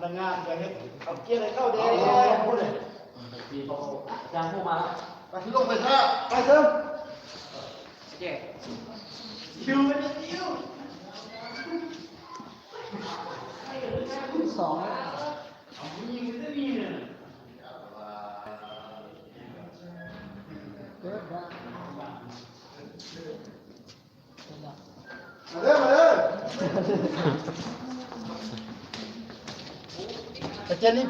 ພະນັກງານກໍເຮັດເອົາກຽນໃຫ້ເຂົາແດ່. ອາຈານຜູ້ມາ ໄປ ລົງໄປຊະ ໄປເຊີ. ໂອເຄ ຄິວ ສອງ ເດີ ມາເດີ ມາເດີ ໄປເຈນນີ້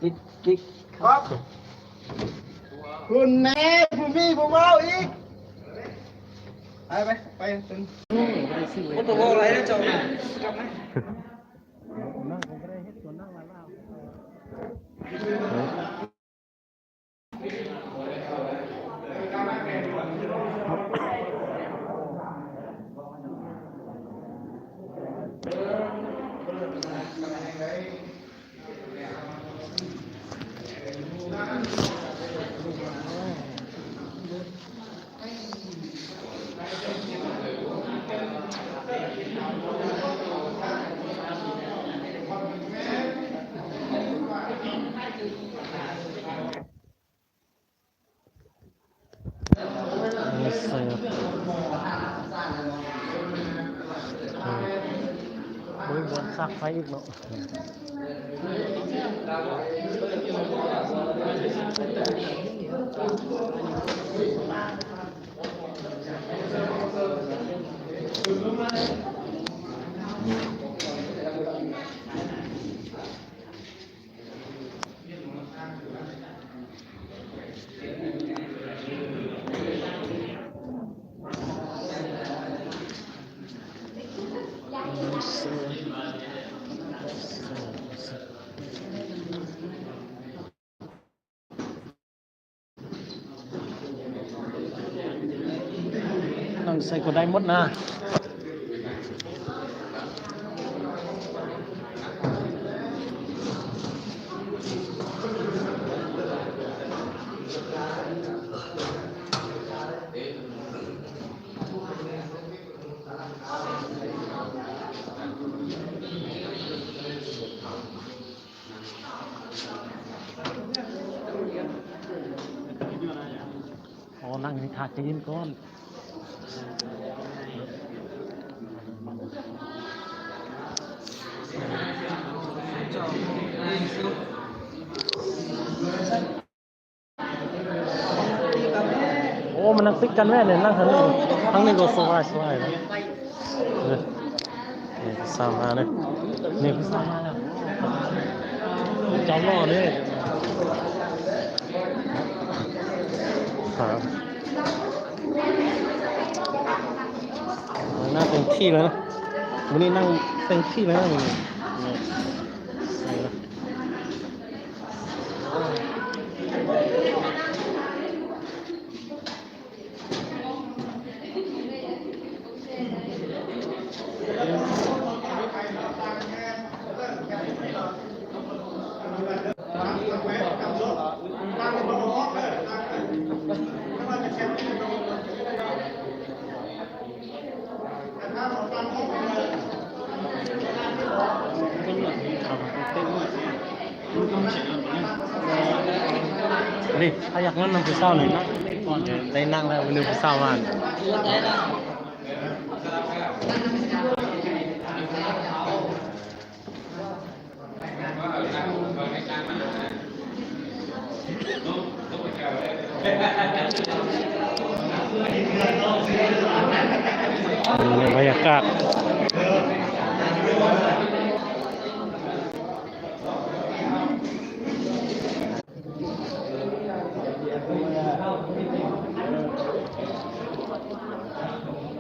ຕິດ ຕິດ ຄັບ ຄຸນແນ່ ຜູ້ມີຜູ້ເວົ້າອີກ ໄປ ໄປ ໄປ ບໍ່ຕ້ອງເວົ້າຫຼາຍເຈົ້ານະ ກັບມາ. ໂອ້ຍ ບ່ອນສາກໄຟອີກເນາະ. ນັ່ງໃສກໍໄດ້ໝົດນະ. ອໍ ນັ່ງນີ້ຖ້າຈະຍິນກ່ອນ. ໂອ້ ມັນນັ່ງຕິດກັນແມ່ນແຫຼະ ນັ່ງທາງນີ້ ທາງນີ້ກໍສະບາຍ ສະບາຍນະ. ເອີ ນີ້ຜູ້ສາວມາເດ້ ນີ້ຜູ້ສາວມາແລ້ວ ເຈົ້າຫຼໍ່ເດ້. ນັ່ງເຕັມທີ່ແລ້ວນະ ມື້ນີ້ນັ່ງເຕັມທີ່ແລ້ວນະ ມື້ນີ້. ນີ້ ຖ້າຢາກນອນນຳຜູ້ສາວນີ້ນະ ໄດ້ນັ່ງແລ້ວ ມື້ນີ້ຜູ້ສາວວ່າ. ນີ້ບັນຍາກາດ